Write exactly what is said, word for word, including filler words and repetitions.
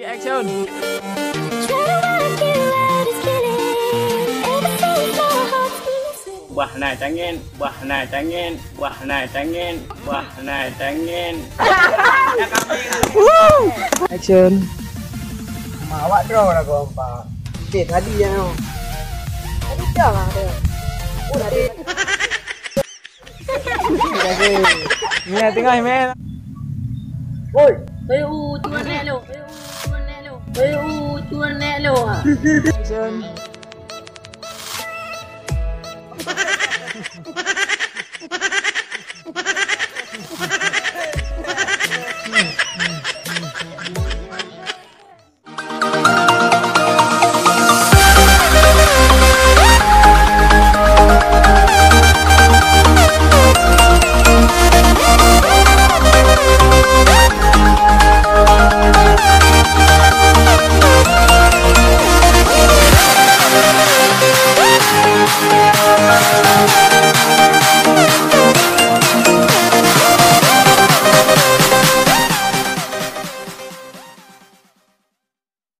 Action. Bah na tangen, bah na tangen, bah na tangen, bah na tangen. Action. Mak awak droe lah kau empat. Okey, tadi ya. Tadi dah lah dia. Oh, tadi. Ni tengah, man. Oi, oi, u cuan nek lo. Oi, u cuan nek lo. Oi, u cuan nek lo. Action.